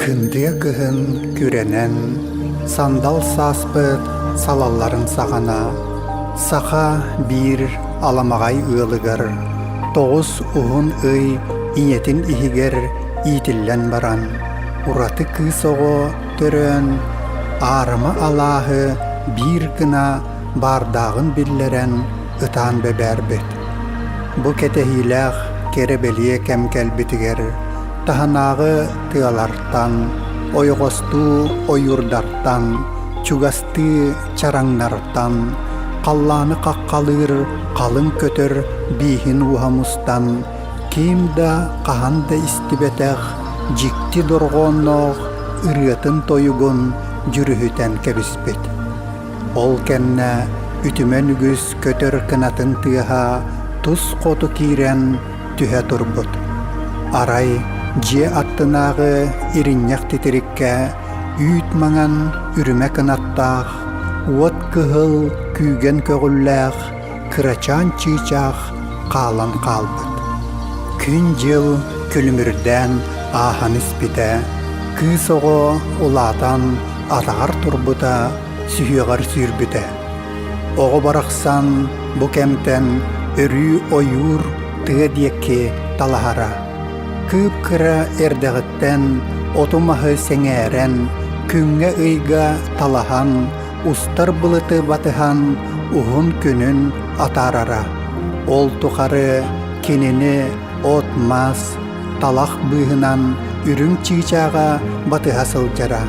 Кындыа кыһын күрэнэн, сандал сааспыт салалларын саҕана, саха биир аламаҕай ыалыгар 9 уһун ый ийэтин иһигэр иитиллэн баран, ураты кыыс оҕо төрөөн, аарыма алааһы биир гына баардааҕын биллэрэн ытаан бэбээрбит. Бу кэтэһиилээх кэрэ-бэлиэ кэм кэлбитигэр таһынааҕы тыалартан, ойоҕостуу ойуурдартан, чугастыы чараҥнартан, халлааны хаххалыыр халыҥ көтөр бииһин ууһа мустан, ким да хаһан да истибэтэх дьикти дорҕоонноох ырыатын-тойугун дьүрүһүтэн кэбиспит. Ол кэннэ үтүмэн үгүс көтөр кынатын тыаһа тус хоту киирэн түһэ турбут. Арай дьиэ аттынааҕы иринньэх титириккэ үүт маҥан үрүмэ кынаттаах, уот кыһыл күүгэн көҕүллээх кырачаан чыычаах хаалан хаалбыт. Күн-дьыл күлүмүрдээн ааһан испитэ, кыыс оҕо улаатан атаҕар турбута, сүһүөҕэр сүүрбүтэ. Оҕо барахсан бу кэмтэн өрүү ойуур тыа диэки талаһара. Кыып-кыра эрдэҕиттэн оту-маһы сэҥээрэн, күҥҥэ-ыйга талаһан, устар былыты батыһан уһун күнүн атаарара. Ол тухары кинини от-мас, талах быыһынан үрүҥ чыычааҕа батыһа сылдьара.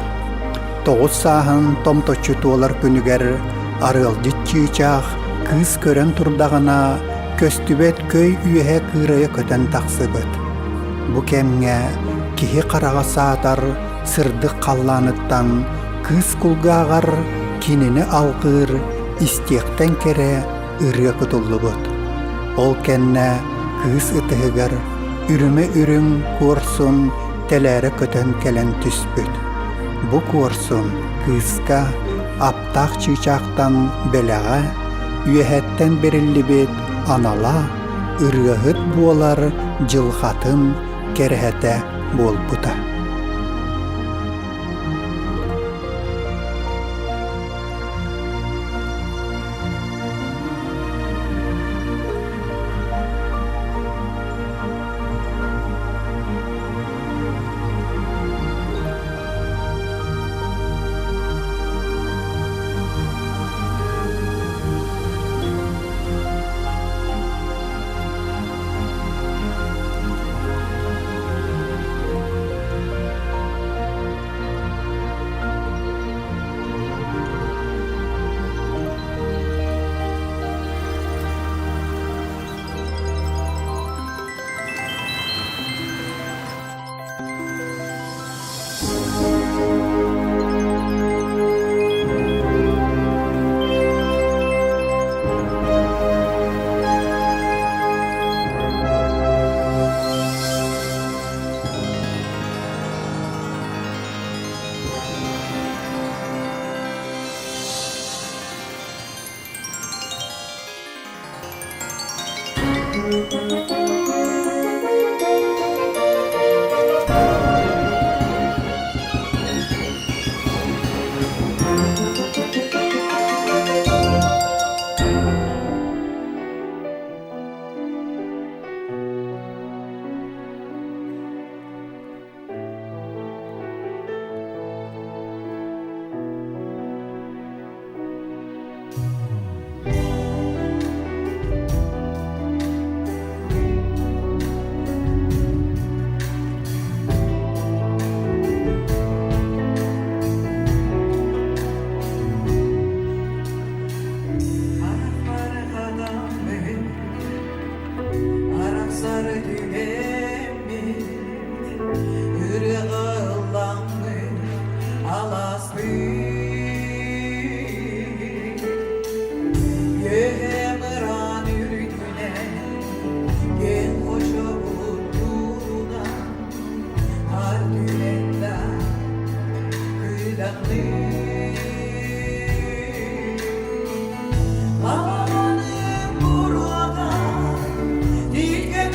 9 сааһын томточчу туолар күнүгэр арыалдьыт чыычаах кыыс көрөн турдаҕына көстүбэт көй үөһэ кыырайа көтөн тахсыбыт. Бу кэмҥэ киһи хараҕа саатар сырдык халлааныттан кыыс кулгааҕар кинини алҕыыр истиэхтэн кэрэ ырыа кутуллубут. Ол кэннэ кыыс ытыһыгар үрүмэ үрүҥ куорсун тэлээрэ көтөн кэлэн түспүт. Бу куорсун кыыска аптаах чыычаахтан бэлэҕэ, үөһэттэн бэриллибит анала, ырыаһыт буолар дьылҕатын кэрэһэтэ буолбута. Арахсар түгэммит ырыаҕа ылламмыт алааспыт Үөһэ мыраан үрдүнэн киэҥ хочобут туһунан хаар түһэн да кыыдамныыр. Аҕаным буруота тииккэ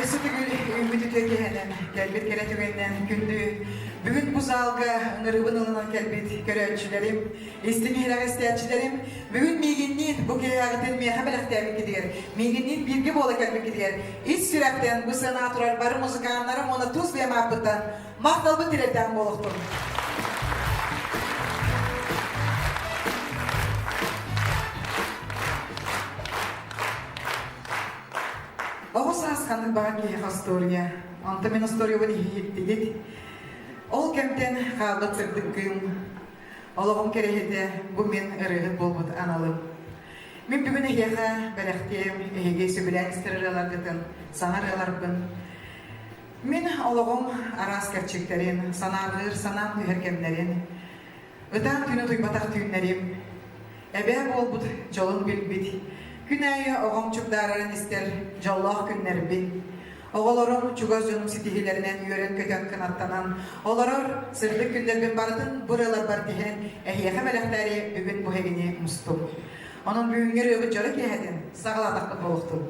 Өссө төгүл үүммүт үтүө киһинэн, кэлбит кэрэ түгэнинэн күндү бүгүн бу залга ыҥырыыбын ылынан кэлбит көрөөччүлэрим, истиҥ иһирэх истээччилэрим, бүгүн миигинниин бу киэһэҕитин миэхэ бэлэхтээбиккитигэр, миигинниин бииргэ буола кэлбиккитигэр ис сүрэхтэн бу сыанаҕа турар бары музыканнарым уонна тус бэйэм ааппыттан махталбын тириэрдэҕим буолуохтун. Оҕо саас ханнык баҕар киһиэхэ остуоруйа. Онтон мин остуоруйабын иһиттигит. Ол кэмтэн хаалбыт сырдык кыым, олоҕум кэрэһитэ бу мин ырыаһыт буолбут аналым. Мин бүгүн эһиэхэ бэлэхтиэм, эһиги сөбүлээн истэр ырыаларгытын, саҥа ырыаларбын. Мин олоҕум араас кэрчиктэрин, санаарҕыыр санаам түһэр кэмнэрин, Ытаан күнү утуйбатах түүннэрим, эбээ буолбут дьолун билбит, күн аайы оҕом чугдаарарын истэр дьоллоох күннэрбин, оҕолорум чугас дьонум ситиһиилэринэн үөрэн-көтөн кынаттанан олорор сырдык күннэрбин барытын бу ырыаларбар тиһэн эһиэхэ бэлэхтээри бүгүн бу эһигини мустум. Онон бүгүҥҥү ырыабыт дьоро киэһэтин саҕалаатахпыт буолуохтун.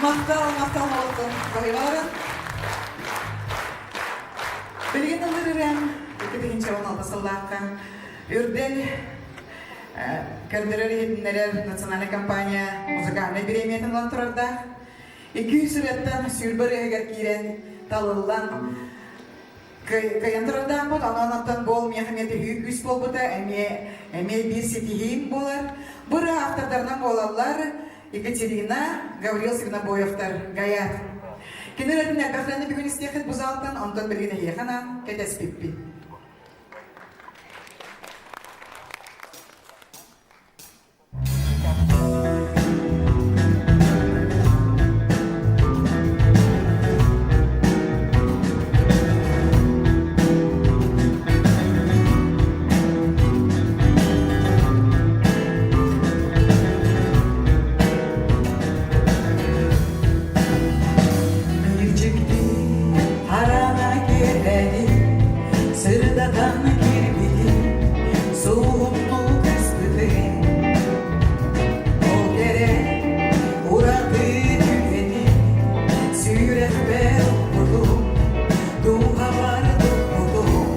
Махтал, махтал буолтун баһыйбаларын. Билигин ылыр ырыам 2016 сыллаахха Үрдэл көрдөрөр иһитиннэрэр национальнай компания музыкальнай бириэмийэтин ылан турардаах. 200 ырыаттан 20 ырыаһыгар киирэн талыллан кыайан турардаахпыт. Онон оттон буол миэхэ эмиэ төһүү күүс буолбута, эмиэ эмиэ биир ситиһиим буолар. Бу ырыа автордарынан буолаллар Екатерина, Гаврил Свинобоевтар, Гаят. Кини ырыатын элбэхтэрин бүгүн истиэххит бу залтан, онтон билигин эһиэхэ анаан кэтэспиппит. Мирчикти харана киэһэни сырдатан киирбити суһумну көспүтү ол кэрэ ураты түгэни сүрэхпэр укпутум дууһабар туппутум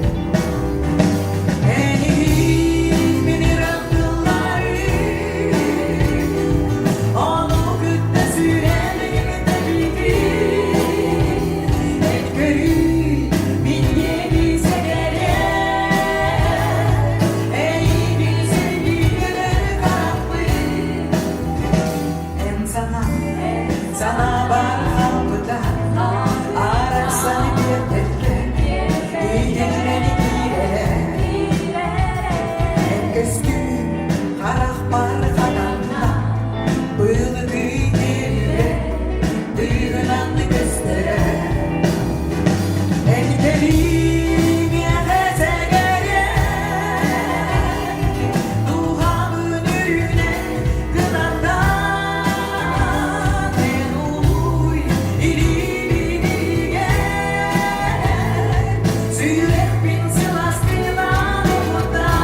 Эйигин мин ыраптыллары ону кытта сүрэҕим тэбиитин эт көрүүй мин диэки сэгэрэ эйигин сэргии көрөр харахпын эн санаа санаабар хаалбыта арахсан биэрбэккэ иһиллэн киирэрэ эн көстүү харахпар хатанна былытыы киирэ тыынынан көстөрө эн кэлиий миэхэ сэгэрэ Дууһабын үрүнэн кынаттаан эн улуй илиибинигэр сүрэхпин сылаастыынан угуттаан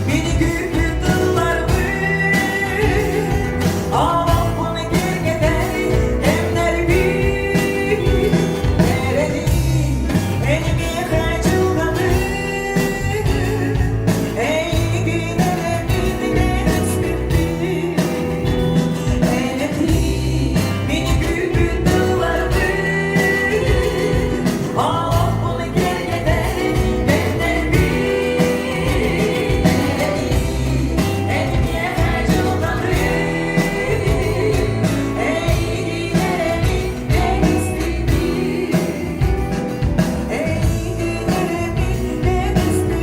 Мини күүппүт тылларбын Олохпун киэргэтэр кэмнэрбин Эрэний эн миэхэ дьылҕабын Эйигин эрэ мин өспүппүн Энэтий мини күүппүт тылларбын Олохпун киэргэтэр кэмнэрбин Эрэний эн миэхэ дьылҕабын Эйигин эрэ мин өспүппүн Эйигин эрэ мин өспүппүн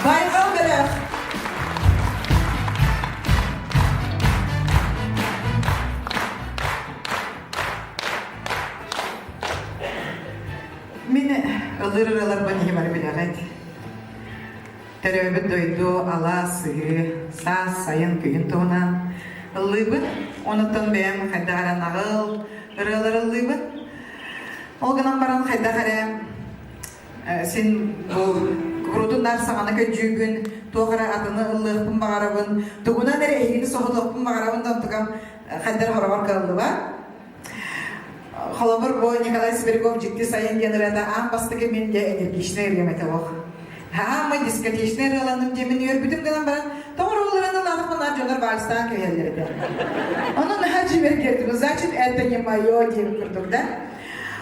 Байҕал бэлэх! Мин ыллыыр ырыаларбын иһимэр билэҕит. Төрөөбүт дойду, алаас, сыһыы, саас, сайын, күһүн туһунан ыллыыбын. Онуттан бэйэм хайдах эрэ наҕыл ырыалар ыллыыбын. Ол гынан баран хайдах эрэ син бу куруутун наар саҥаны көдьүүгүн, туох эрэ атыны ыллыахпын баҕарабын, тугунан эрэ эһигини соһутуохпун баҕарабын да онтукам хайдар хороҕор кыаллыбат. Холобур, бу Николай Сибиряков «Дьикти сайын» диэн ырыата аан бастакы мин дьэ энергичнэй ырыам этэ олох. Аамай дискотечнай ырыаланным диэммин үөрбүтүм гынан баран, тоҕо ырыаларын ылаатахпына дьоннор вальстаан кэһэллэр этэ. Ону наһаа дьиибэргиэтим, значит, это не мое диэн курдук да.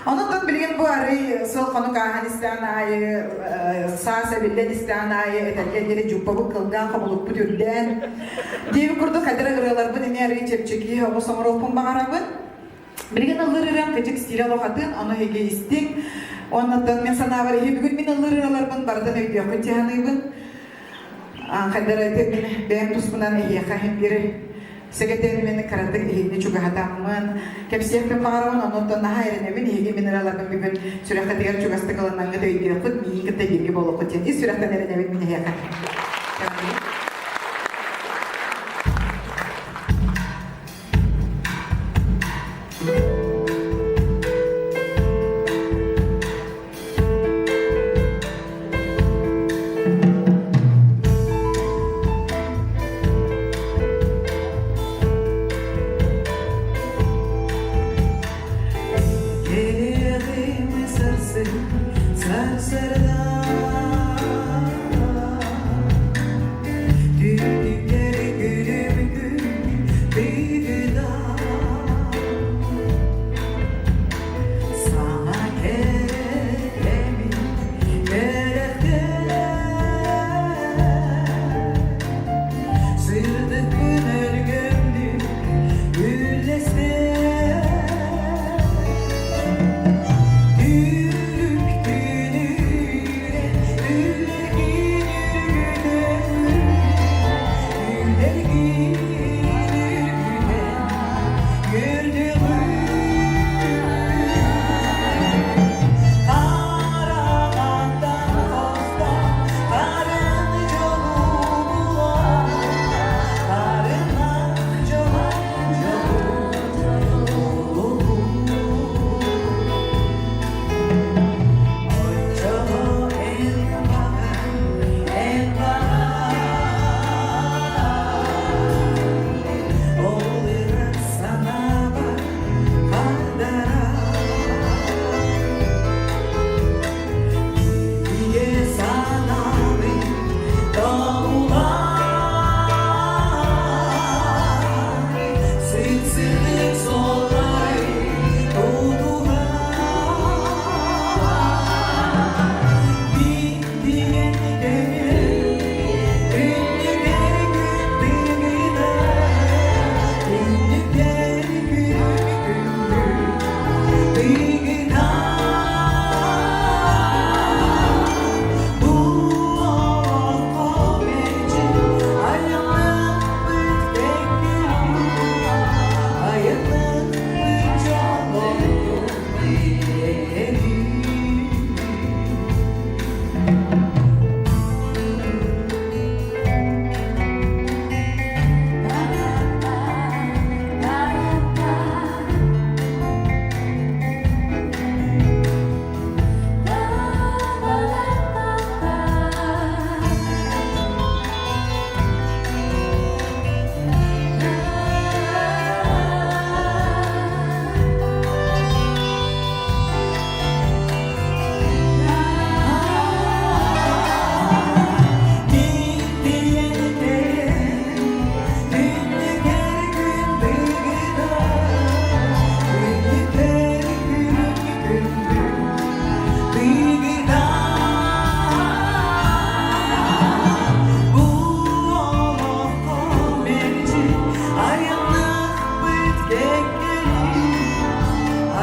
Онон билигин бу арый сыл-хонук ааһан истэҕин аайы, саас эбиллэн истэҕин аайы этэргэ диэри дьууппабыт кылгаан, хобулукпут үрдээн диэбит курдук хайдах ырыаларбын эмиэ арый чэпчэки оҕус оҥоруохпун баҕарабын. Билигин ыллыыр ырыам кыдьык стилэ олохатын, ону эһиги истиҥ. Оннуттан мин санаабар иһи бүгүн мин ыллыыр ырыаларбын барытын өйдүөххүт дии саныыбын. Хайдара мин бэйэм туспунан эһиэхэ иһин биир Сэгэтэн мин кыратык иһигини чугаһатаммын, кэпсиэхпин баҕарабын, онон наһаа эрэнэбин, эһиги мин ыраларбын бүгүн сүрэххитигэр чугастык ылынаҥҥыт өйдүөххүт, миигин кытта бииргэ буолуоххут диэн ис сүрэхтэн эрэнэбин мин эһиэхэ. Кэлиэҕим сарсын сарсыарда Түннүктэр күлүм күн Саҥа кэрэмин кэрэхтээ Сырдыкпын өлгөмнүк үллэстээ Түүрүктүүнүрэ үллэргин үргүтэн Үллэргин үргүтэн көрдөҕүм Хараҕаттан хостон харын дьолу булан Харынах дьолу Оччоҕо эн баҕар, эн баҕар Ол ыра санаабар хардарар Бигэ санаабын тобулар Сыт-сытык суоллары тутуһар Биттиген кэмир күннүкэр күн тыгыда Күннүкэр күн күндү тыгыда Бу олоххо мэлдьи айанныахпыт кэккэлии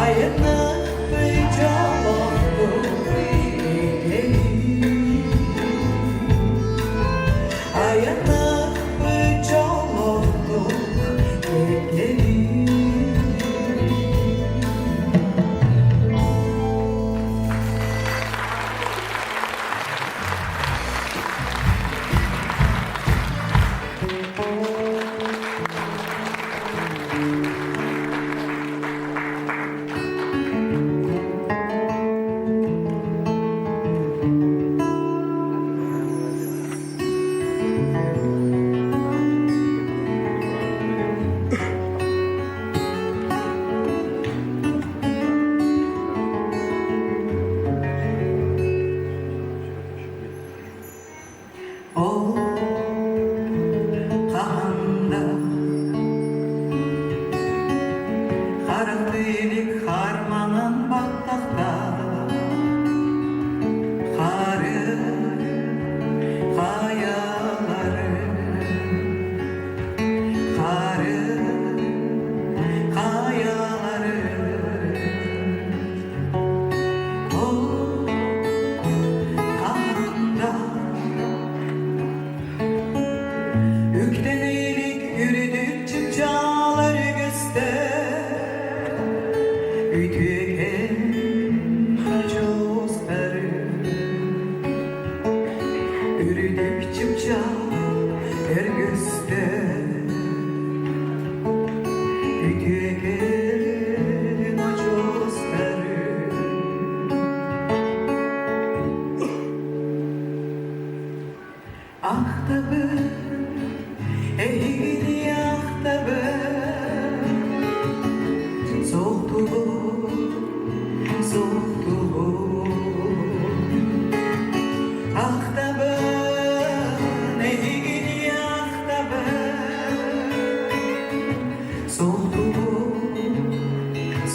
Айанныахпыт дьоллоохтук кэккэлии Айанныахпыт дьоллоохтук кэккэлии Айанныахпыт дьоллоохтук кэккэлии Чыпчаал өргөстөр Үтүөкэн очуостары Ахтабын, эһигини ахтабын Суохтугун, суохтугун Ахтабын, эһигини ахтабын Суохтугун,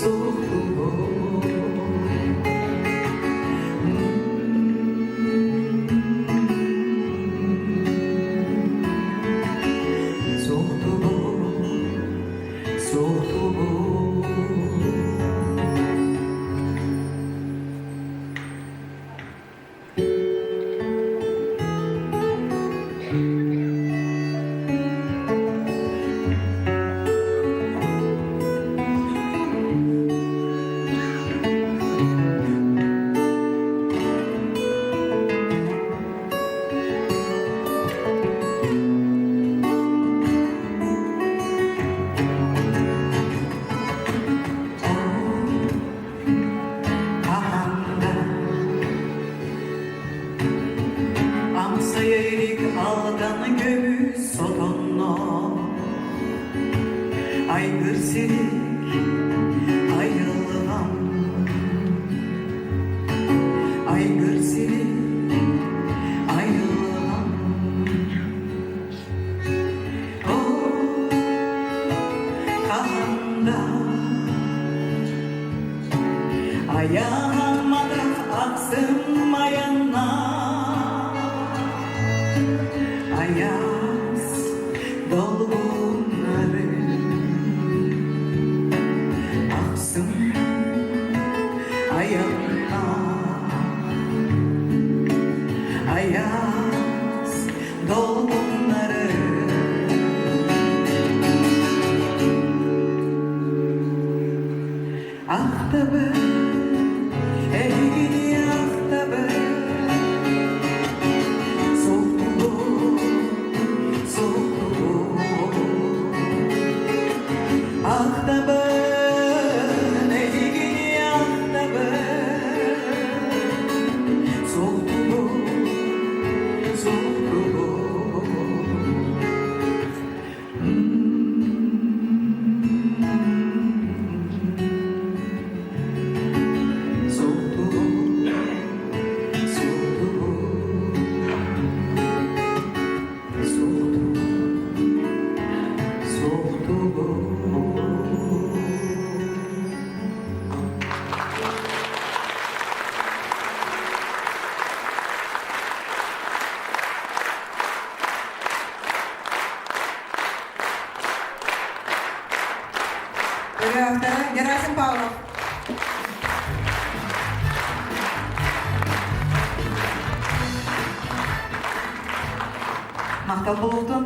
суохтугун Суохтугун, суохтугун Аханда Амсайа илик алдан көмүс отонно Айгыр сирик айылҕам Айгыр сирик айылҕам О, хаһанда Айаҕамматах ахсым айанна Айаас долгуннары Ахсым айанна Айаас долгуннары Ахтабын, эһигини ахтабын, суохтугун, суохтугун. Ахтабын, эһигини ахтабын, суохтугун, суохтугун. Суохтугун, суохтугун, суохтугун, суохтугун. Ырыаһыттара Герасим Павлов. Махтал буолуохтун.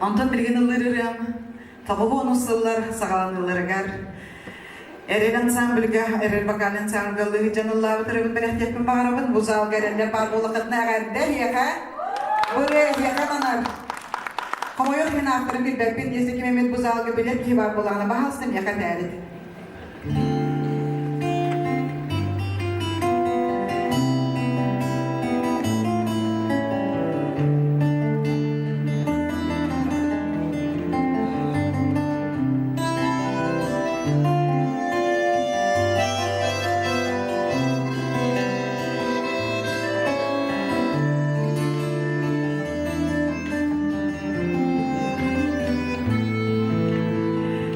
Онтон билигин ыллыыр ырыам 90 сыллар саҕаланыыларыгар Эрэл ансамбльга, Эрэл вокальный ансамбльга ыллыы дьон ыллаабыт ырыабын бэлэхтиэхпин баҕарабын. Бу залга эрэллэр баар буоллаххытына эҕэрдэ эһиэхэ. Бу ырыа эһиэхэ ананар. Хомойуох мин авторын билбэппин, если ким эмит бу залга билэр киһи баар буоллаҕына, баһаалыста миэхэ этээбит.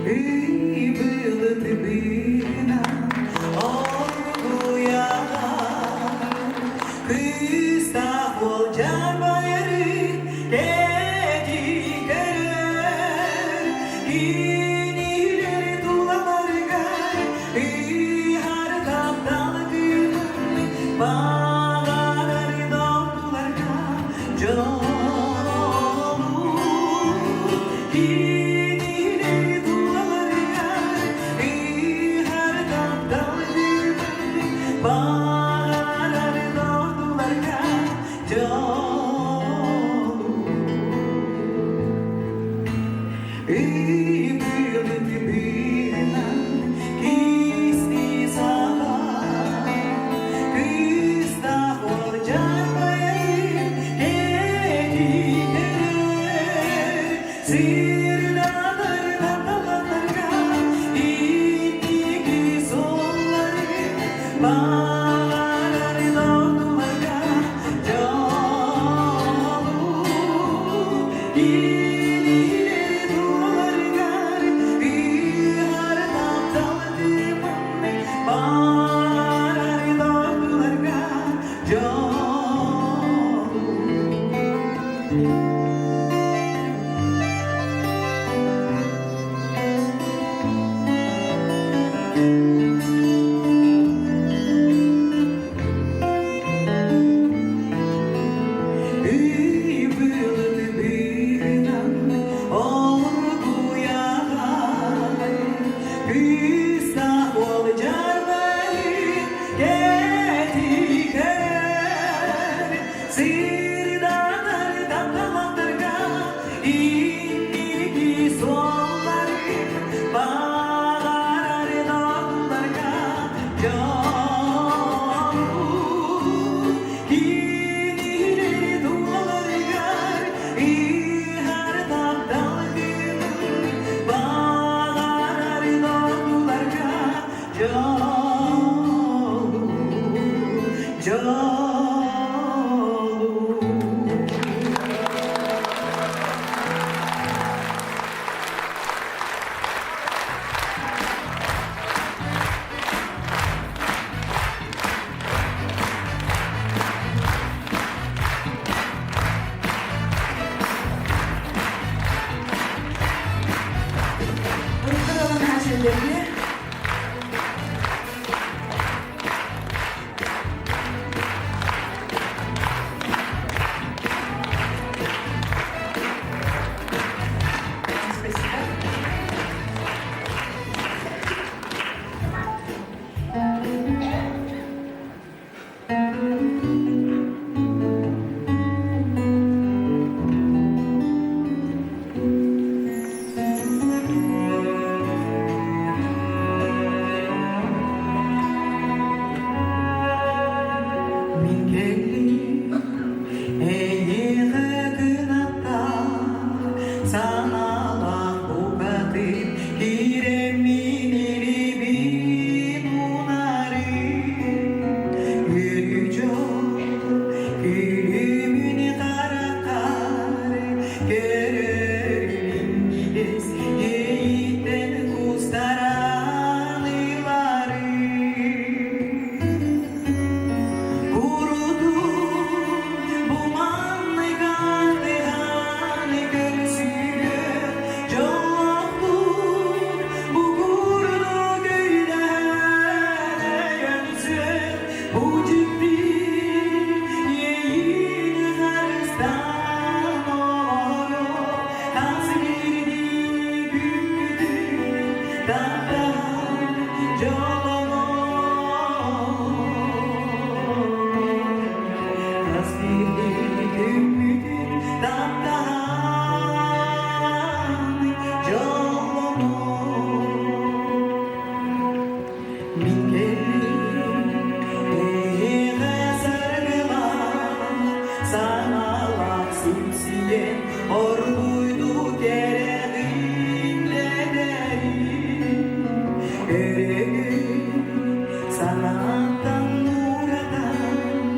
Ый былыта Ый-быылыт быынан кистии саҕа Кыыстаах уол дьарбайын кэтитэр Сырдатар тапталларга инники суоллары баҕарар дойдуларга дьолу Илиилэри туоларыгар ыһар тапталгымын баҕарар дойдуларга дьолу. Үй былыт быынан оргуйаҕай, Кыыстаах уол дьарбайын кэтикэр, Сырдатар тапталларга инники суоллары баҕарар дойдуларга дьолу кинилэри туоларыгар ыһар тапталгын баҕарар дойдуларга дьолу дьолу. Урукку да наһаа Спасибо. Мин кэллим эйиэхэ кынаттаах санаалаах букатын киирэммин илиибин уунарым Үөрүү дьол күлүмүн хараххар көрөр минньигэс иэйииттэн кустаран ыларым Курутун бу маннык артыһан көрсүө дьоллоохтук бу курдук өйдөөн бу дьикти иэйиини харыстаан олорор хас биирдии күммүтүн таптаан дьоллонор. Хас биирдии күммүтүн таптаан дьоллонор. Мин кэллим эйиэхэ саргылаах, санаалаах симсийэн оргууйду кэрэҕин лэдэрин. Өрөгүй санааттан ууратан,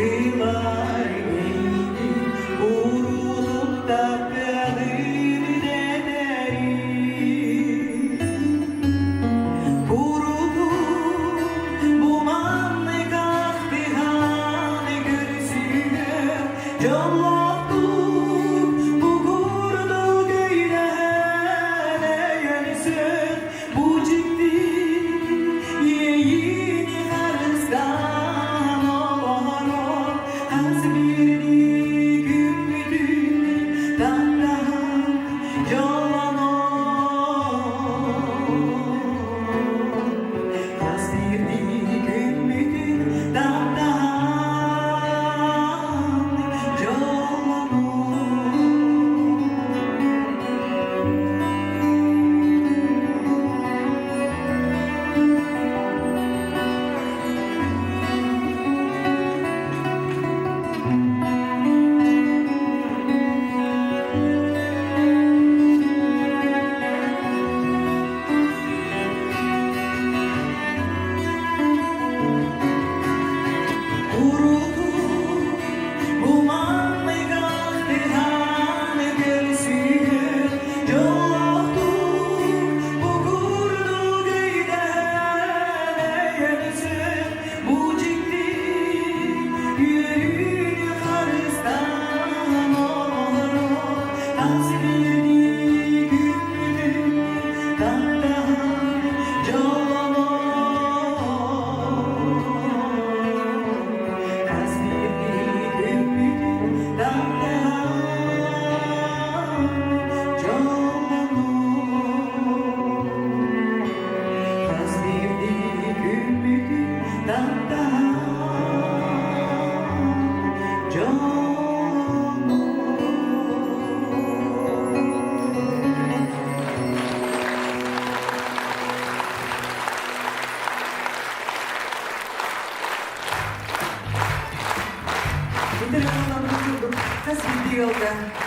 ылар эйигин куруутун таптыаҕын дэтэрин. Курутун бу маннык ахтыһан көрсүө дьоллоохтук бу.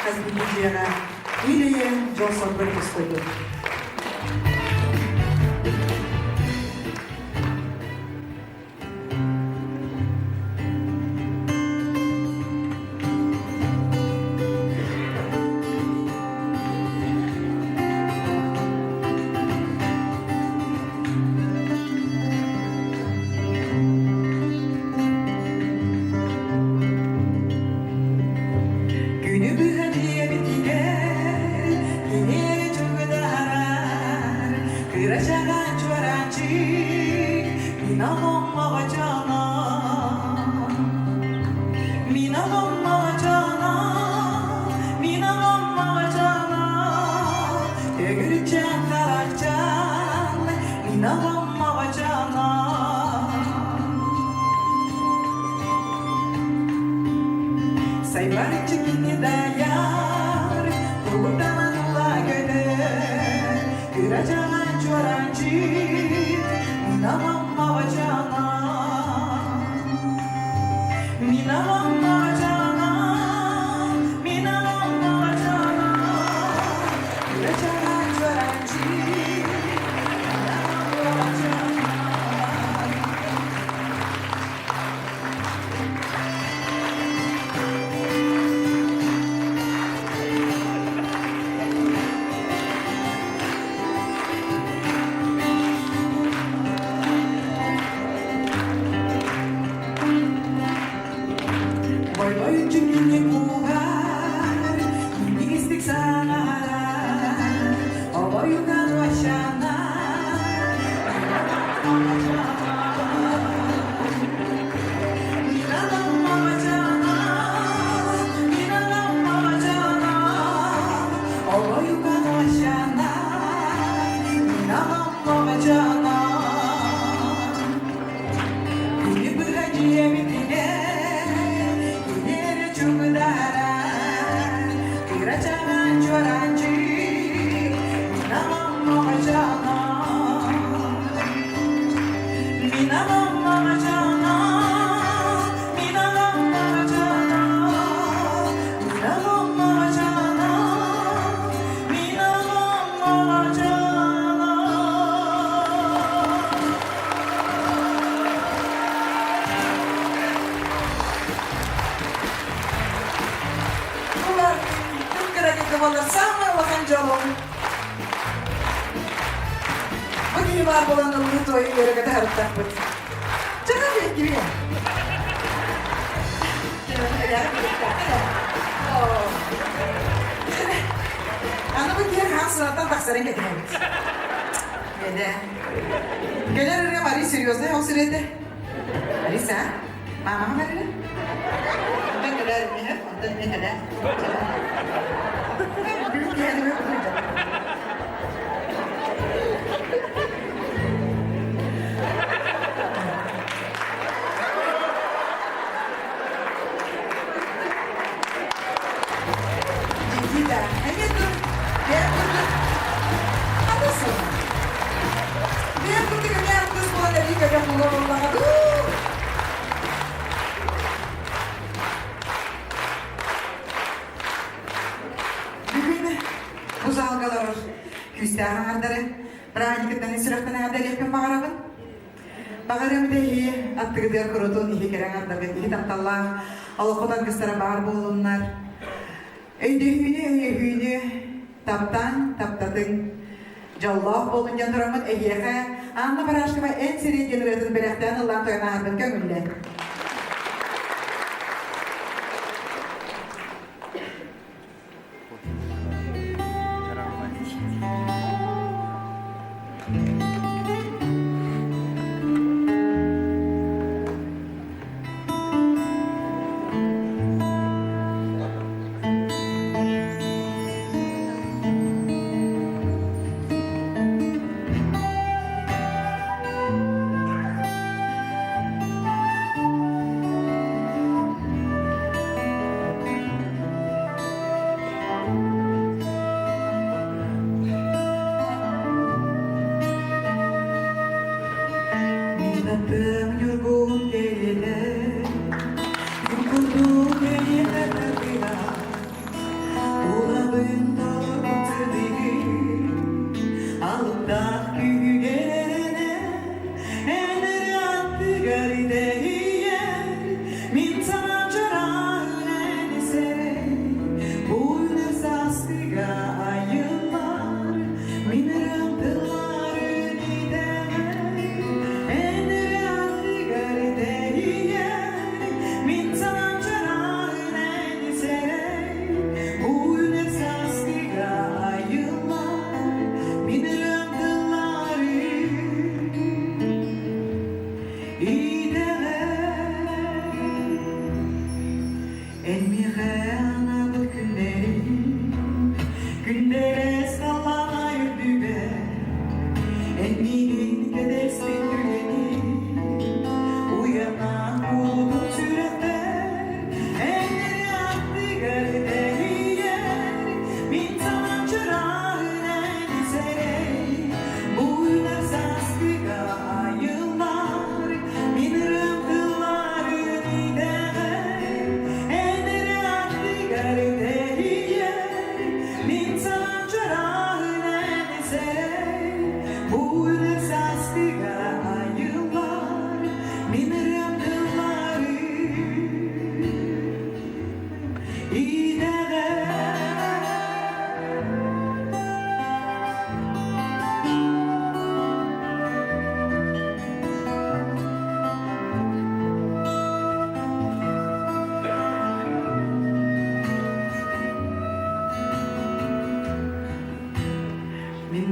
хас биирдии дьиэҕэ ил-эйэ, дьол-соргу тосхойдун. Күнү быһа дьиэбитигэр кини эрэ чугудаһарар, кырачаҕан чуораанчык, мин оҕом дьоно. Мин оҕом дьоно, мин оҕом дьоно, төгүрүччээн харахчаан, мин оҕом дьоно. Сайбарыччы кини даяр, тугутанан ула көтөр, кыра дьаҕан чуораанчык, мин амаммаҕа дьана. Мин амаммаҕа дьана, мин амаммаҕа дьана, кыра дьаҕан чуораанчык, мин амаммаҕа дьана. Бойбой чүҥҥүнү кууһар, минньигэстик саҥарар, обойуган вашанар, Күнү быһа дьиэбитигэр киниэрэ чугударар, кырачаан чуораанчык, мин Самый улахан дьолум. Бу киһи баар буолан ыллыы туойу үөрэ-көтө сырыттахпыт. Чаҕа киһи. Аны бу киһи хаан сынаттан тахсарын кэтэһэбит. Кэлэ. Кэлэр ырыа Мари серьезный ол сирэтэ. Алиса, мамаҕа барыа? Онтон кэлэр миһэ, онтон эмиэ кэлэр. Бүгүн киһи Никита, эмиэ тур, бэйэм курдук хатысың. Бэйэм курдук эмиэ артыыс буолан эбии көтөх була буоллаҕа дуу. Бүгүн бу залга олорор күүстээх аҥардары праздниктан сүрэхтэн эҕэрдэлиэхпин баҕарабын. Баҕарым дэһии аттыгытыгар курутун иһи кэрэ аҥардарга киһи тапталлаах олоххут аргыстара баар буоллуннар. Өйдөһүүнү, өйөһүүнү таптаан, таптатыҥ. Дьоллоох буолун диэн тураммыт эһиэхэ Анна Барашкова эн сирин диэн ырыатын бэлэхтээн ыллаан тойон ааһарбын көҥүллэ.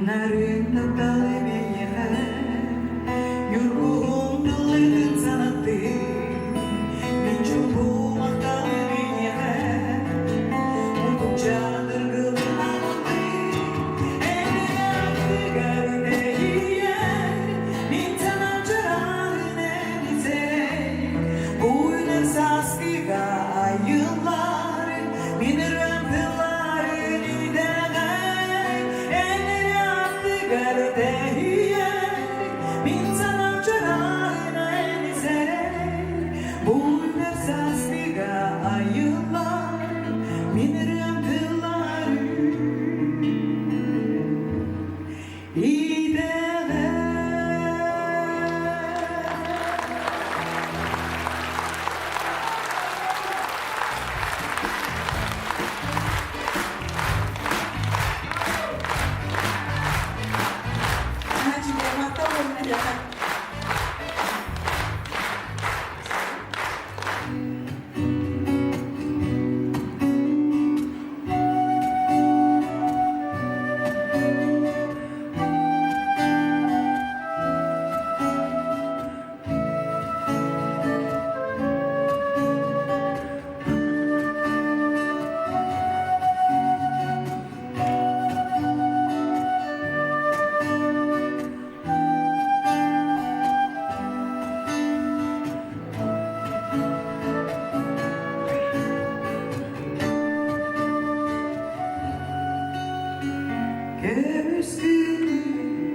Мин нарын тапталы эйиэхэ Ньургуһун тыллытын санаттыы Мин чугум махталы эйиэхэ Мутукча дыргылын аматтыы Эн аттыгар тэйийэр Мин санаам чараһын энисэй Буйнар сааскыга айыллар Мин ырыам тылларын итэҕэй Эн эрэ аттыгар тэйийэр Мин санаам чараһын энисэй Буйнар сааскыга айыллар Мин ырыам тылларын итэҕэй. Махтал буолун эһиэхэ. Көмүс күнү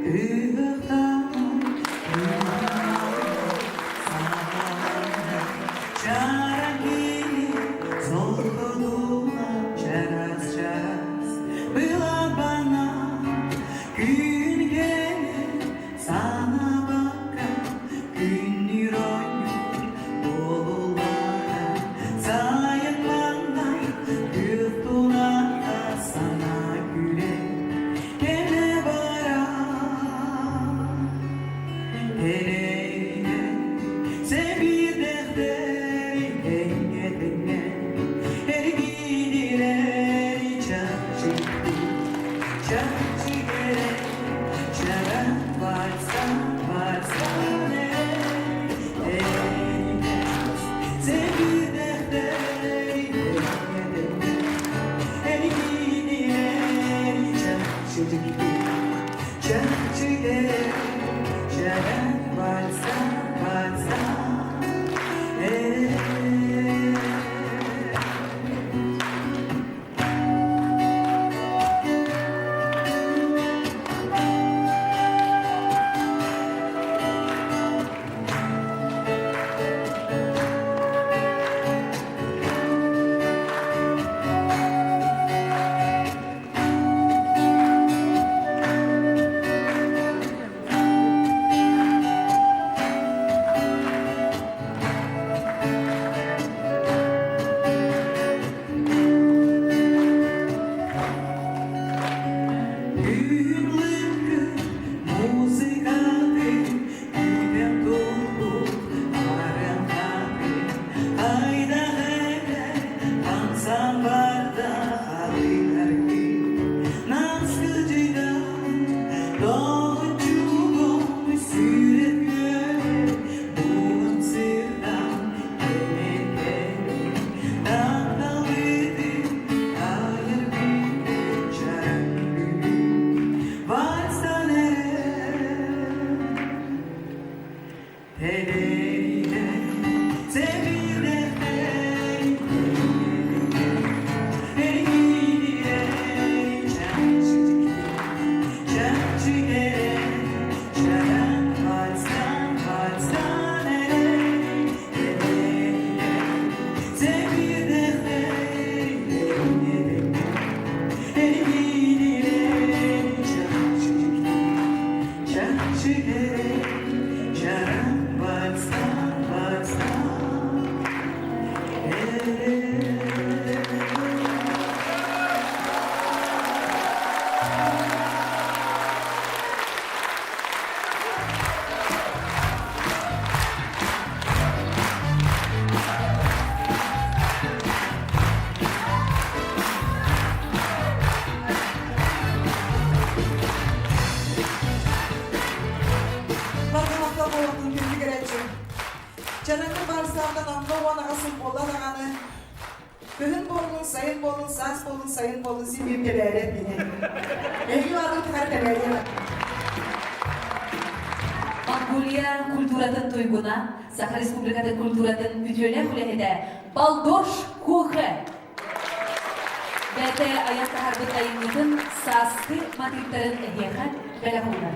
ыһыктаан Чара кини солкодуна чарас-чарас Былабана күн кэлэн санабакка Күннүүр оонньуур буолуллара Сайын маҥнай күөх туната сана күлэн кэлэ бара Элэйдэ сэбирдэхтэри тэҥҥэ-тэҥҥэ эргиирилэри чахчы чахчы кэрэ чара вальса вальса Элэйдэ сэбирдэхтэри тэҥҥэ-тэҥҥэ эргиирилэри чахчы чахчы кэрэ чара вальса вальса э Күн лыҥкыр музыкаты күүтэн турбут арыҥхаты хайдах эрэ хамсан барда хатыҥаргы наскыдьыган тоҕуччугум сүрэх үөрэ бугун сырдан кэлэн тапталбытын айар бүтүн чараҥ. Саас буолун, сайын буолун, син биир кэлээрэ диэн. Эһиги баалгыт тухары кэлээрэ. Монголия культуратын туйгуна, Саха Республикатын культуратын үтүөлээх үлэһитэ Балдош Кухэ. Бэйэтэ айан таһаарбыт айымньытын сааскы матыыптарын эһиэхэ бэлэх уунар.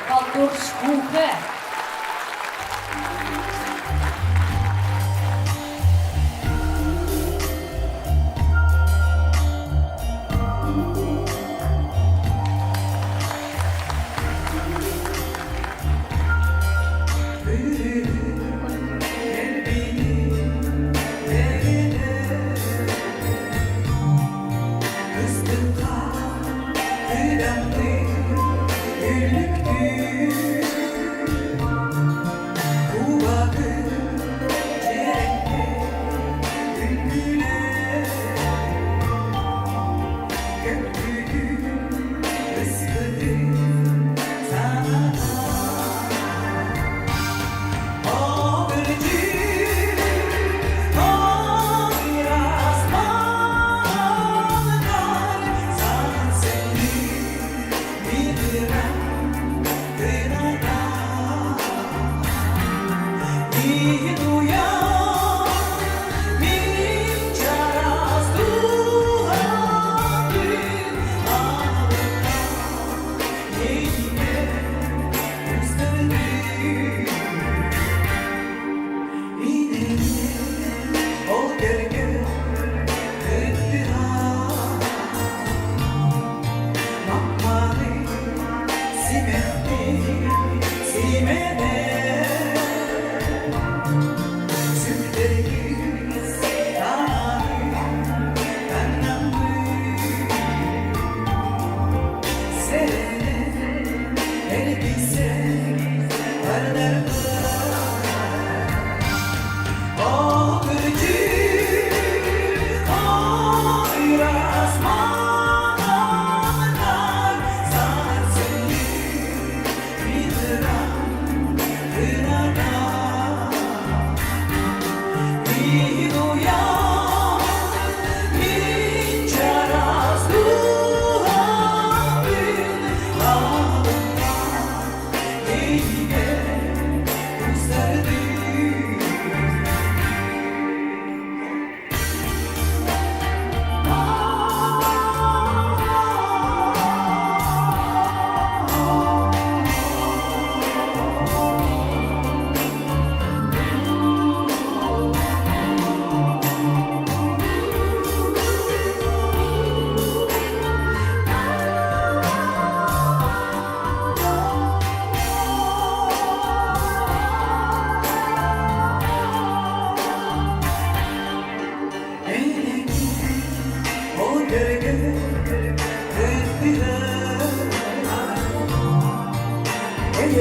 Балдош Кухэ.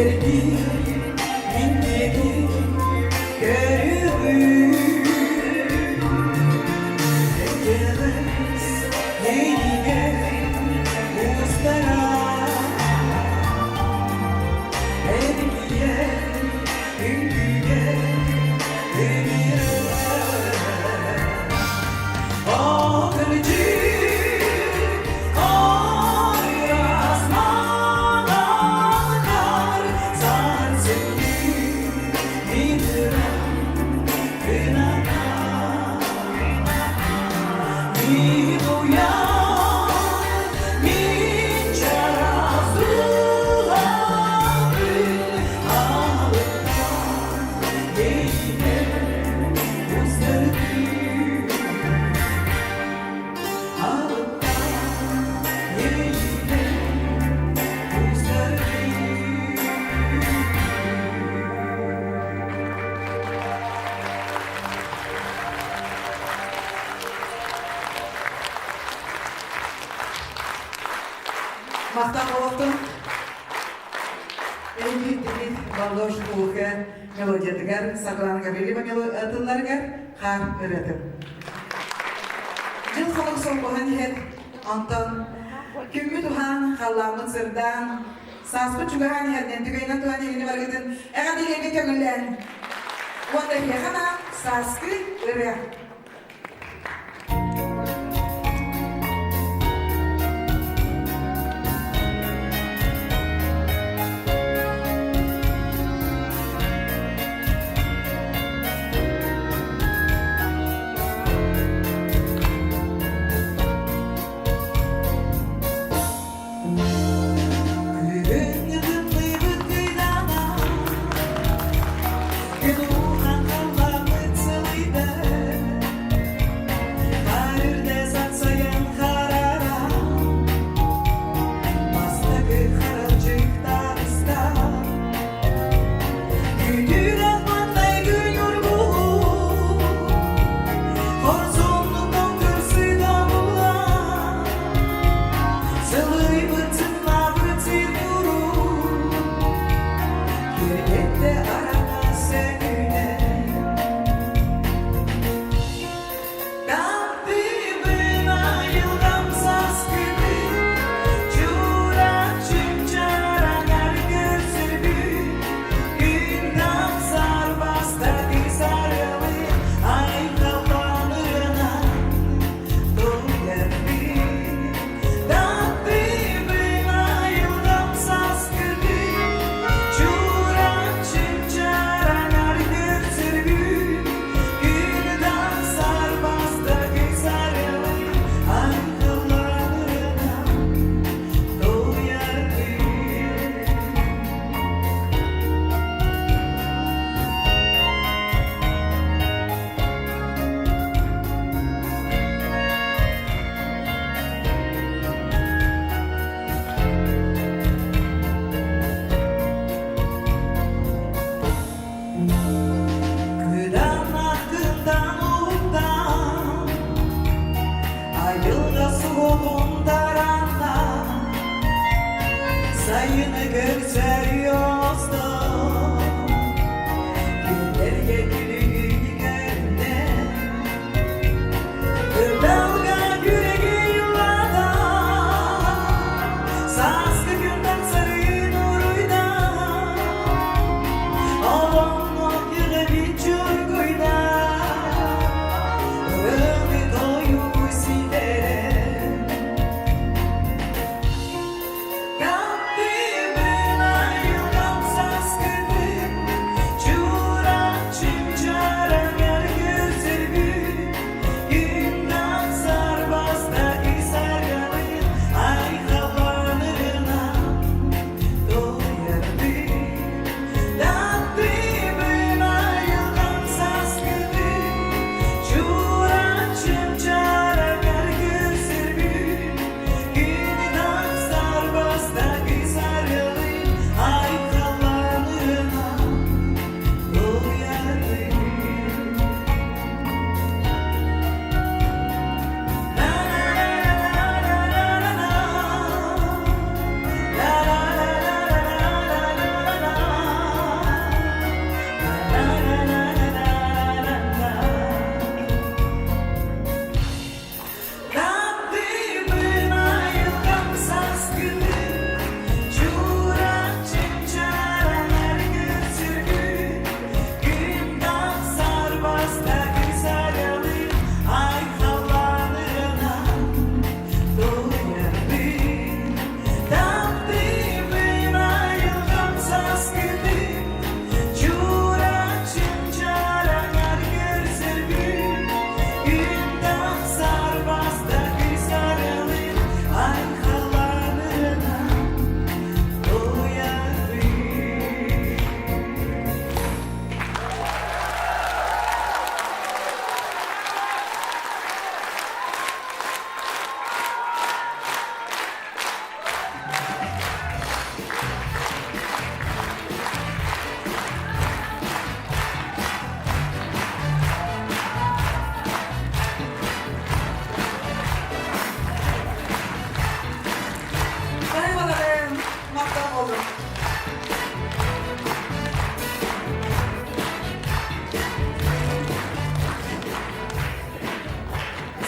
Эргий мин диэки көрүҥүй Эйэҕэс эйигэр устара Эргийэр үҥкүүгэ ыҥырар Махтал олохтун. Эйгиттигит Баллош Улка мелодиятыгар Саргылана Гаврильева тылларыгар хаар ырыатын. Дьыл хонук солбуһан иһэр, онтон күммүт уһаан, халлааммыт сырдаан, сааспыт чугаһаан иһэринэн түгэнинэн туһан иһини барыгытын эҕэрдэлииргэ көҥүллээн. Уонна эһиэхэ анаан сааскы ырыа. Күһүҥҥү тымныыбыт кыйдаана, күн ууһан халлааммыт сылыйда. Хаар үрдэ сапсайан харара, бастакы харалдьык таҕыста. Күтүрэх маҥнай күн ургулуу, хорсуннук көрсүдэ булан, сылыйбыт сымнаабыт сир ньуруу, киэргэттэ араҥас өҥүнэн. Таптыыбын айылҕам сааскытын, Чурапчым чараҥар көрсөрбүт, Күн тахсар бастакы сарыалы айхаллаан ырыанан дуйарбыт. Таптыыбын айылҕам сааскытын, Чурапчым чараҥар көрсөрбүт, Күн тахсар бастакы сарыалы айхаллаан ырыанан дуйарбыт. Кыданахтан уктан, айылҕа суолун таранна, сайыны көрсөр оҥостон, күннэргэ күлүгүн көрүнэ, Кырдалга күрэги ыллатан, сааскы күн тахсарын уруйдан, олоҥҥо кэрэбит чоргуйда, ырыаны тойугу ситэрэн. Таптыыбын айылҕам.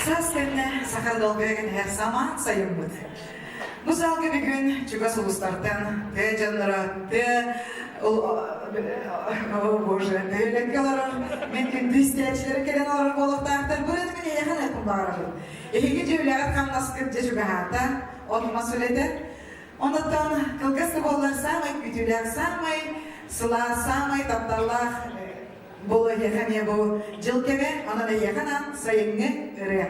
Саас кэннэ саха долгуйа кэтэһэр самаан сайыммыт. Бу саалга бүгүн чугас улуустартан тыа дьонноро, тыа о боже, бөһүөлэккэ олорор мин күндү истээччилэрим кэлэн олорор буолуохтаахтар. Бу ырыаны мин эйиэхэ эппин баҕарабын. Эһиги дьэ үлэҕит-хамнаскыт дьэ чугаһаата, от-мас үлэтэ. Онуттан кылгас да буоллар саамай күүтүүлээх, саамай сылаас, саамай тапталлаах буолуо эһиэхэ эмиэ бу дьыл кэмэ, онон эһиэхэ анаан сайыҥҥы ырыа.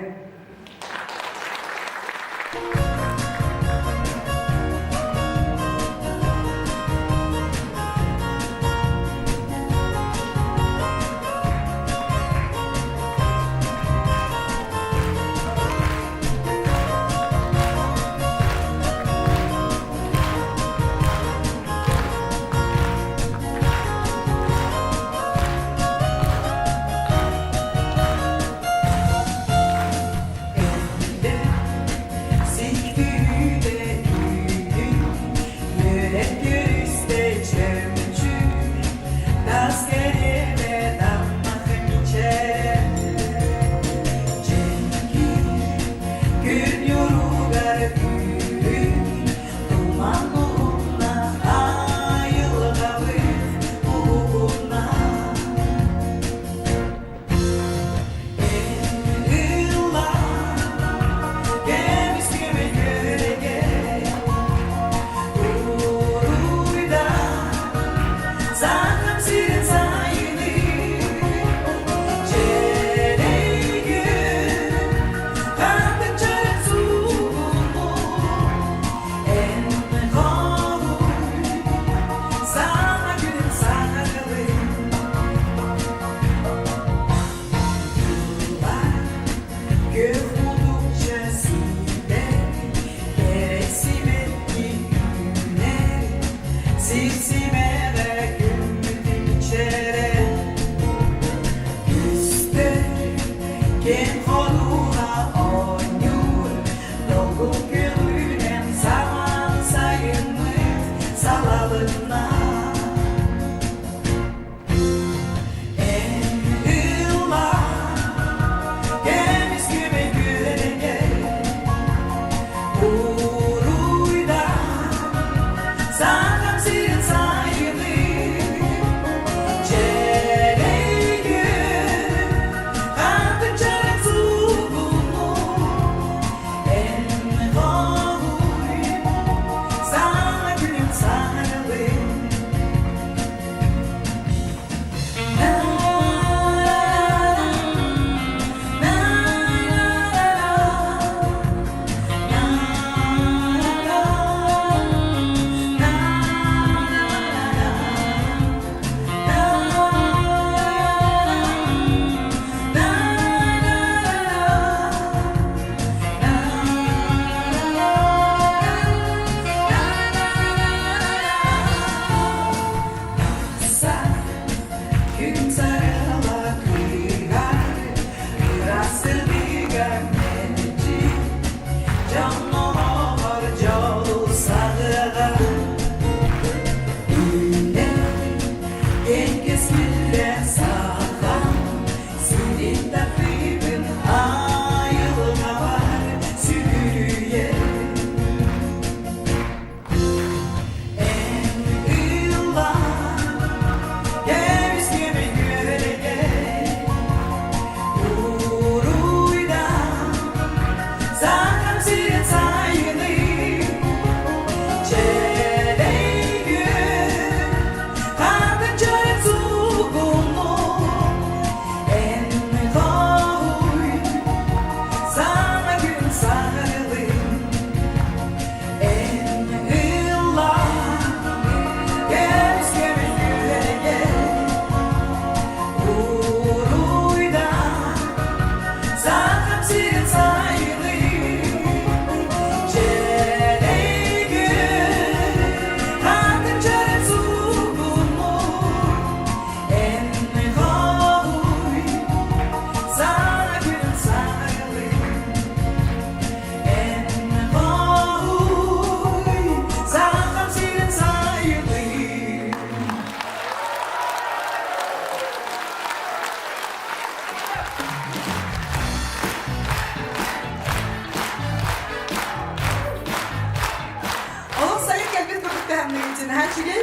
Наһаа үчүгэй.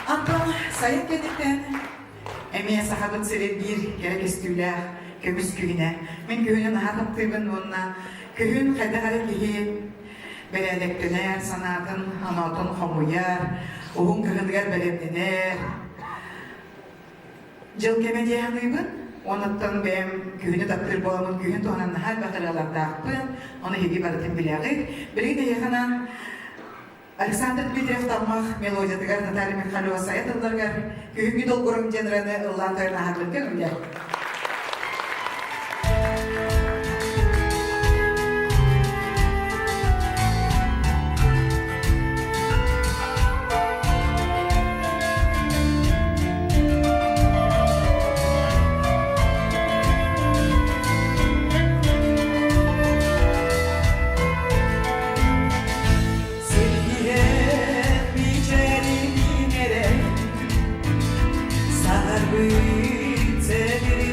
Антон сайын кэнниттэн эмиэ Сахабыт сирин биир кэрэ көстүүлээх көмүс күһүнэ. Мин күһүнү наһаа таптыыбын уонна күһүн хайдах эрэ киһи бэрээдэктэнэр, санаатын, оноотун хомуйар, уһун кыһыныгар бэлэмнэнэр. Дьыл кэмэ дии саныыбын. Онуттан бэйэм күһүнү таптыыр буоламмын күһүн туһунан наһаа элбэх ырыалардаахпын. Ону эһиги барытын билэҕит. Билигин эһиэхэ анаан Александр Дмитриев Таммах мелодиятыгар Наталья Михайлова сайа тылларыгар Күһүҥҥү долгуруҥ диэн ырыаны ыллаан тойон ааһарбын көҥүллэр. Сиргиһэн мичээрин эрэ Саһарбыт сэлири.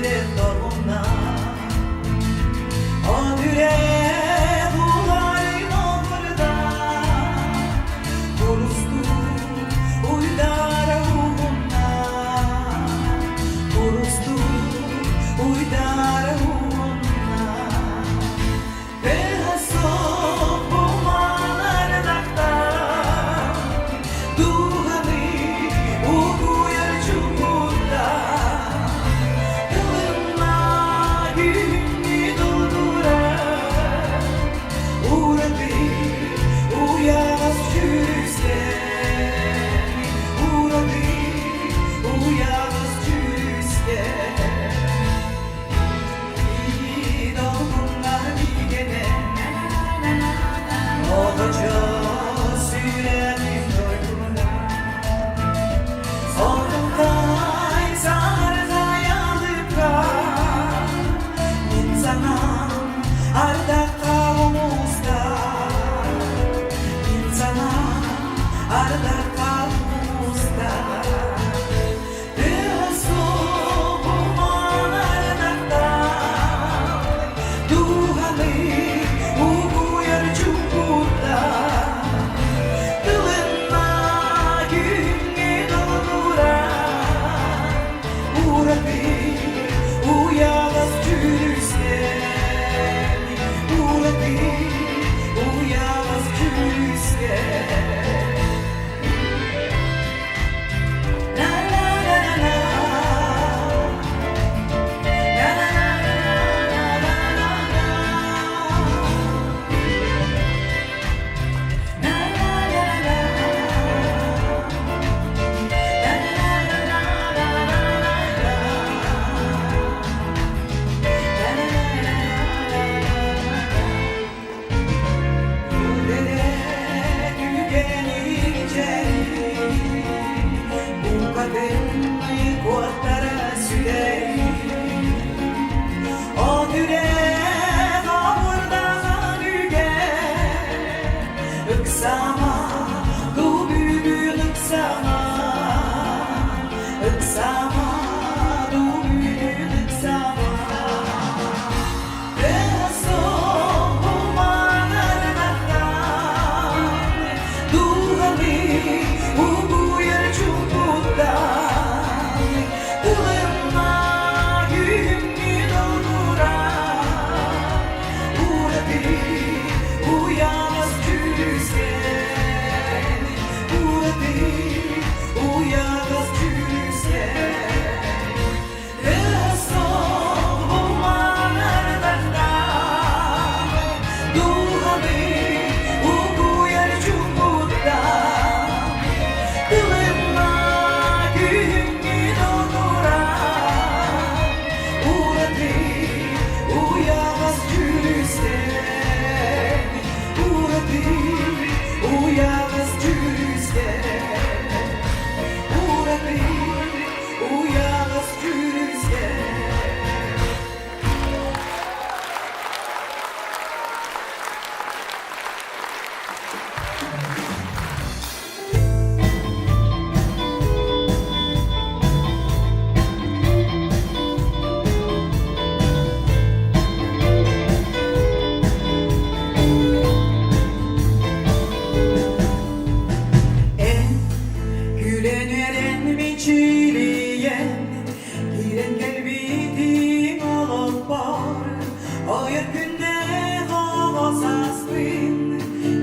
Ойор күннээх оҕо сааспын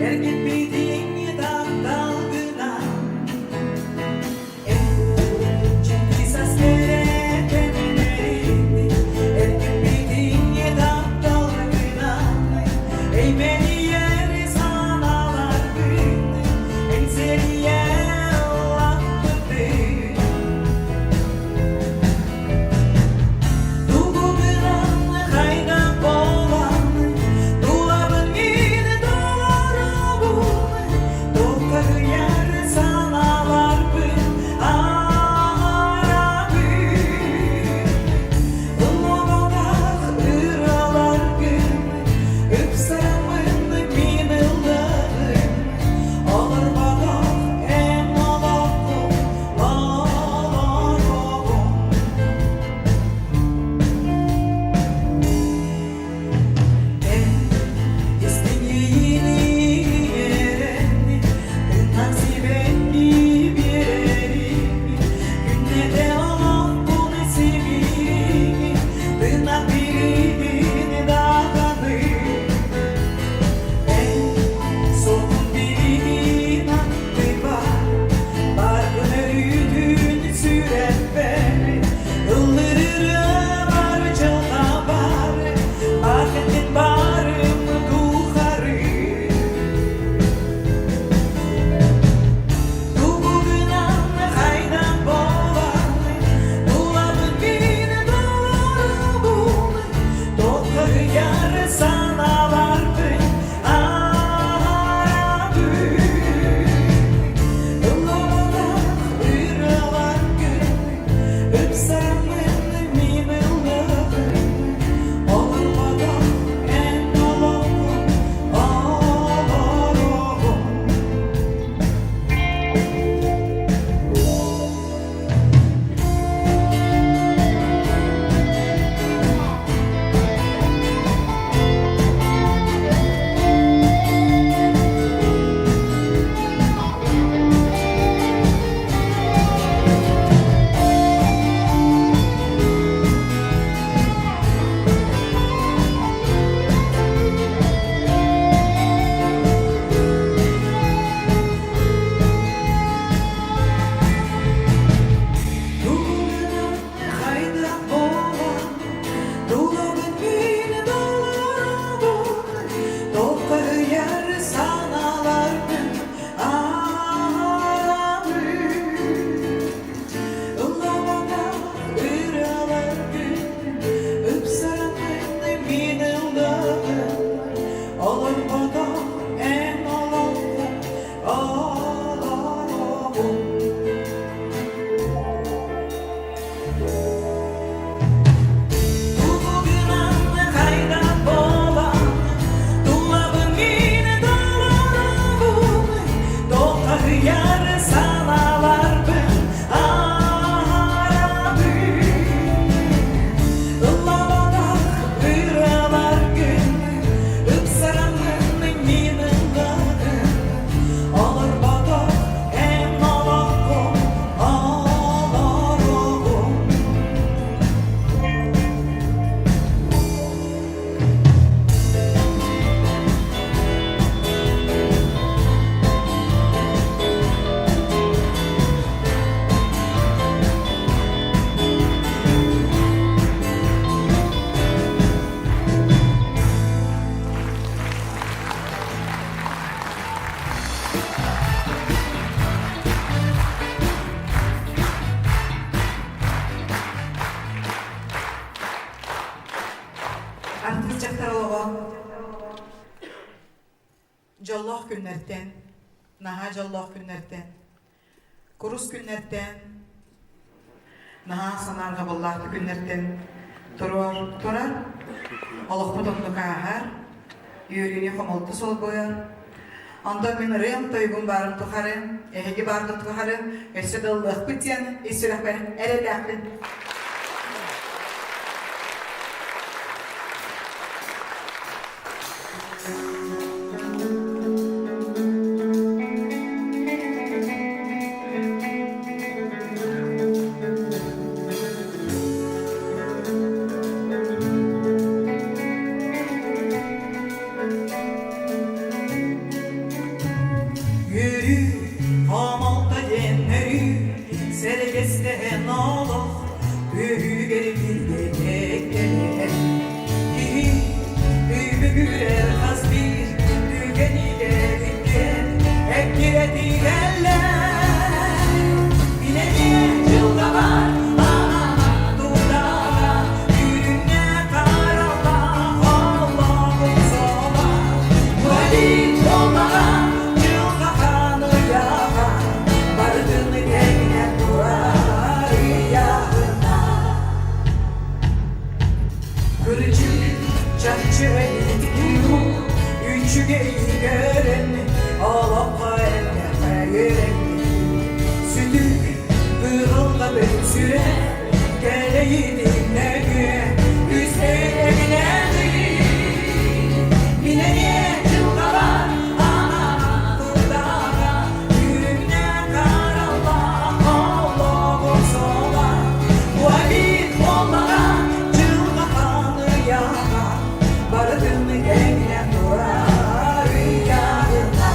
эргиппитиҥ тапталгынан. Артыыс дьахтар олоҕо дьоллоох күннэртэн, наһаа дьоллоох күннэртэн, курус күннэртэн, наһаа санаарҕабыллаах күннэртэн туруор турар, олохпут оннук ааһар, үөрүүнү хомолто солбуйар. Онтон мин ырыам тойугум баарын тухары, эһиги бааргыт тухары өссө да ыллыахпыт диэн ис сүрэхпэр эрэллээхпин. Түбүгүрэр хас биир түгэни иккиэн эккирэтиһэллэр. Мин эмиэ дьылҕабар анаан турдаҕа, Түүнүннэ хараллаах олоҕум суола. Валит буоллаҕа, дьылҕа хаан ыйааҕа, Барытын тэҥинэн турар ыйааҕына. Кырдьык, чахчы эбит үчүгэйи көрөн, олоххо элбэххэ үөрэммит. Сүтүк, кыһыллабыт сүрэх, кэлэйитиннэгэ үстээгинэҕи. Мин эмиэ дьылҕабар анаан турдаҕа, күҥҥэ хараллаах олоҕум суола. Уабит буоллаҕа, дьылҕа ханыйаҕа, барытын тэҥинэн турар ыйааҕына.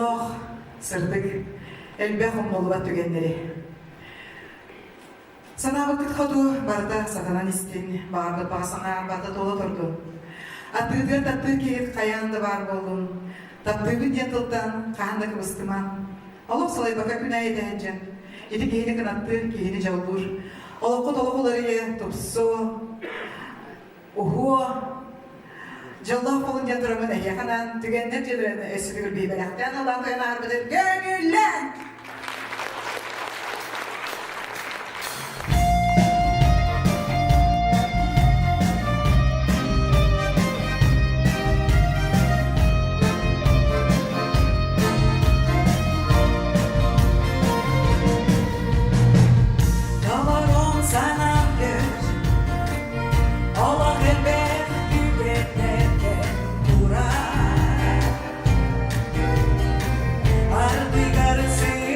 Дьоллоох, сырдык, элбэх умнуллубат түгэннэри. Санаабыккыт хоту барыта сатанан истин, баҕарбыт баҕа санаа барыта туола турдун. Аттыытыгар таптыыр киһит хайаан да баар буоллун. Таптыыбын диэн тылтан хаһан да кыбыстымаҥ. Олох салайбакка күн аайы этэ сылдьан. Ити киһини кынаттыыр, киһини дьоллуур. Олоххут олох уларыйа, тупсуо, уһуо. Дьоллоох буолун диэн тураммын эһиэхэ анаан түгэннэр дьиэлэрин өссө төгүл биһибэлэхтээн ыллаан тойон аарбытын көҥүллээн! Толорон санаам көр, олох элбэх түгэннэргэ турар. Ардыгар сыһыан.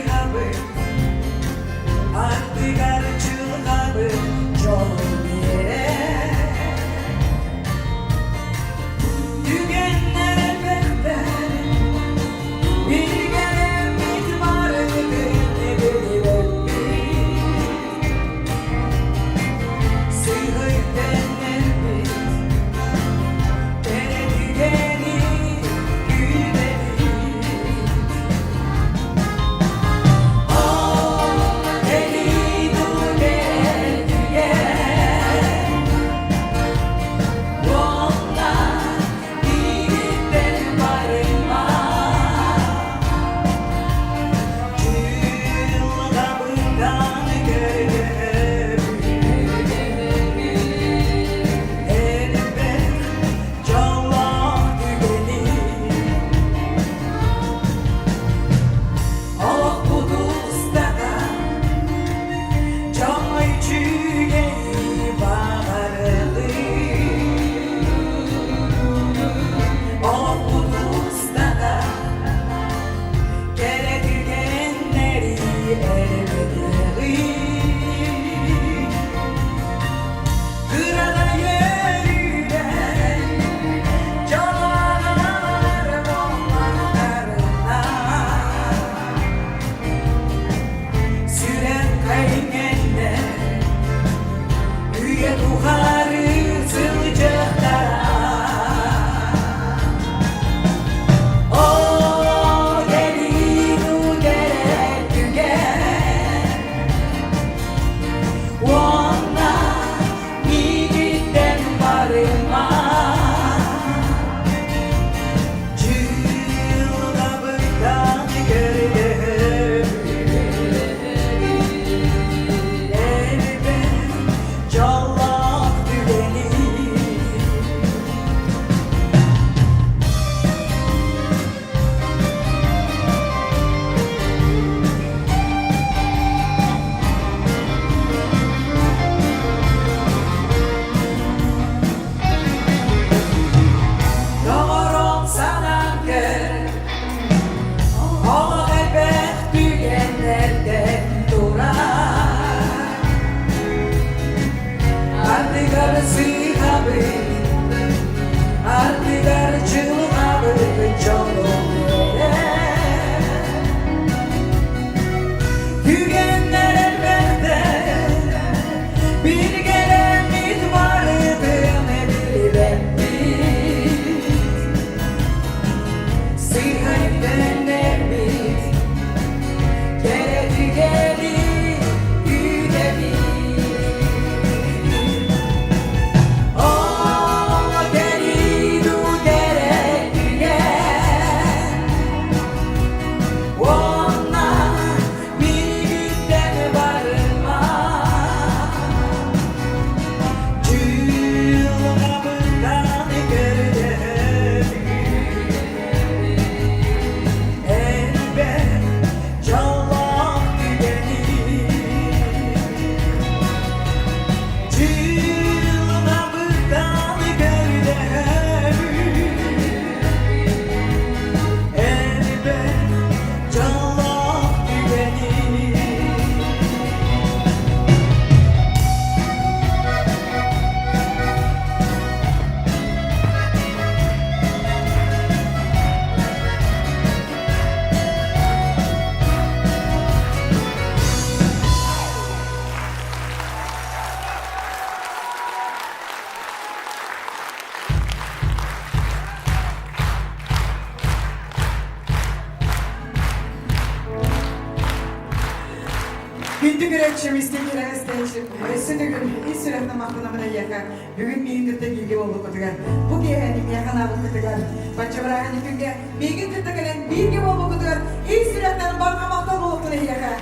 Күндү көрөөччүм, истиҥ кэрэхэстээччим, өссө төгүл ис сүрэхтэн махтанабын эйиэхэ. Бүгүн миигин кытта бииргэ буолбуккутугар, бу киэһэни миэхэ анаабыккытыгар, бачча бырааһынньык күҥҥэ миигин кытта кэлэн бииргэ буолбуккутугар ис сүрэхтэн барҕа махтал буолуохтун эһиэхэ.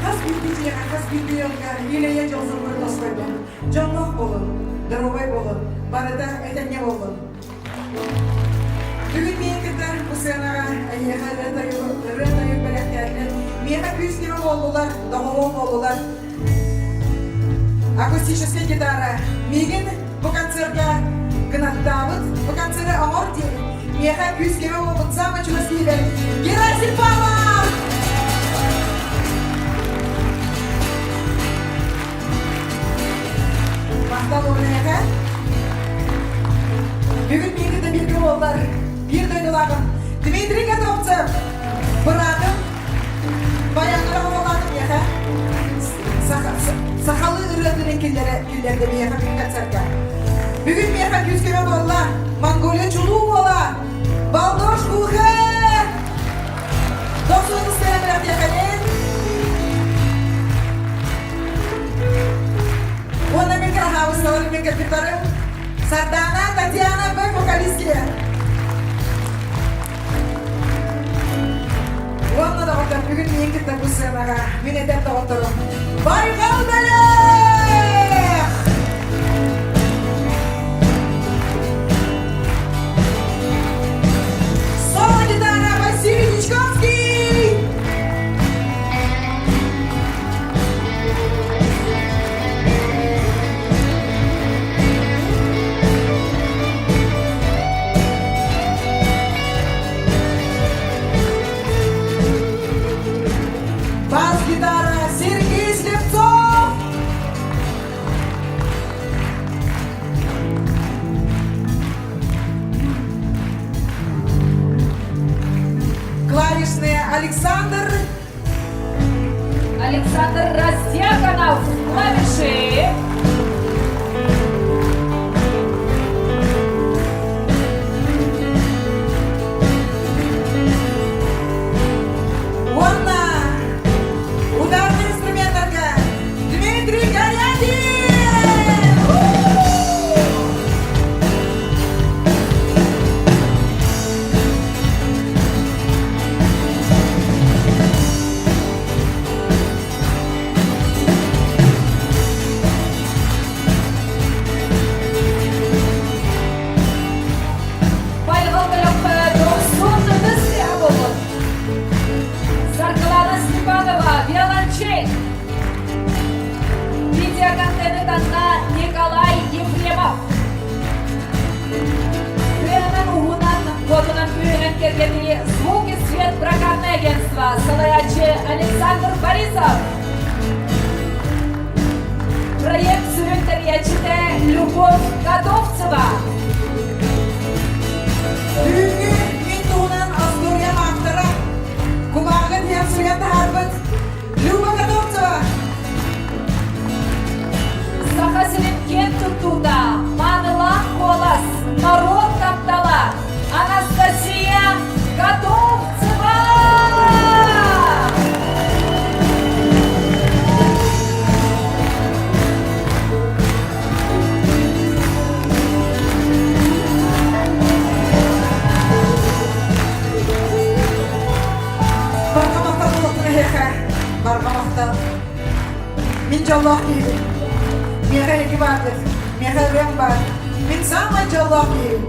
Хас биирдии дьиэҕэ, хас биирдии ыалга ил-эйэ дьол-соргу тосхойдун. Дьоллоох буолун, доруобай буолун, барыта этэҥҥэ буоллун. Бүгүн миин кытта бу сыанаҕа эйиэхэ ырыа-тойук бэлэхтээтилэр. Миэхэ күүс-көмө буоллулар, доҕолоҥ буоллулар. Акустическай гитара миигин бу концерка кынаттаабыт, бу концеры оҥор диэбит. Миэхэ күүс-көмө буолбут саамай чугас киһибэр Герасим Павлов! Махтал уонна Бүгүн бииргэ да бииргэ буоллар, биир дойдулааҕым Дмитрий Готовцев, быраатым, баяннара оҕолоотум миэхэ сахалыы ырыатын киллэрдэ миэхэ бүгүн концертка. Бүгүн миэхэ күүс-көмө буолла Монголия чулуу уола Балдош Кухэ! Дохсуон истэрэ бэлэхтиэхэлин! Уонна мин кыраһаабыссаларым, мин кыргыттарым Сардаана, Татьяна, Б вокалистки. Уонна доҕоттор, бүгүн миигин кытта бу сыанаҕа мин эдэр доҕотторум Байҕал бэлэх! Соло гитара Василий Дичковский! Бас-гитара Сергей Слепцов! Клавишные Александр Александр Раздьяконов, клавиши. Уонна ударный инструменттарга Дмитрий Горягин! Байҕал бөлөххө дохсун ытыс тыаһа буоллун. Саргылана Степанова, виолончель. Видеоконтены танна Николай Ефремов. Тыаһынан уһунан, уотунан күүһүнэн кэргэнии «Звук и свет» прокатное агентство салайааччы Александр Борисов. Проект сүрүн тэрийээччитэ Любовь Готовцева. Бүгүҥҥү мин туһунан остуоруйам автора, кумааҕыга тиһэн суруйан таһаарбыт Люба Готовцева. Саха сирин киэн туттуута, маанылаах куолас, норуот таптала Анастасия Готовцева! Барҕа махтал буолуохтун эһиэхэ, барҕа махтал. Мин дьоллоох киһибин. Миэхэ эһиги бааргыт, миэхэ ырыам баар. Мин саамай дьоллоох киһибин.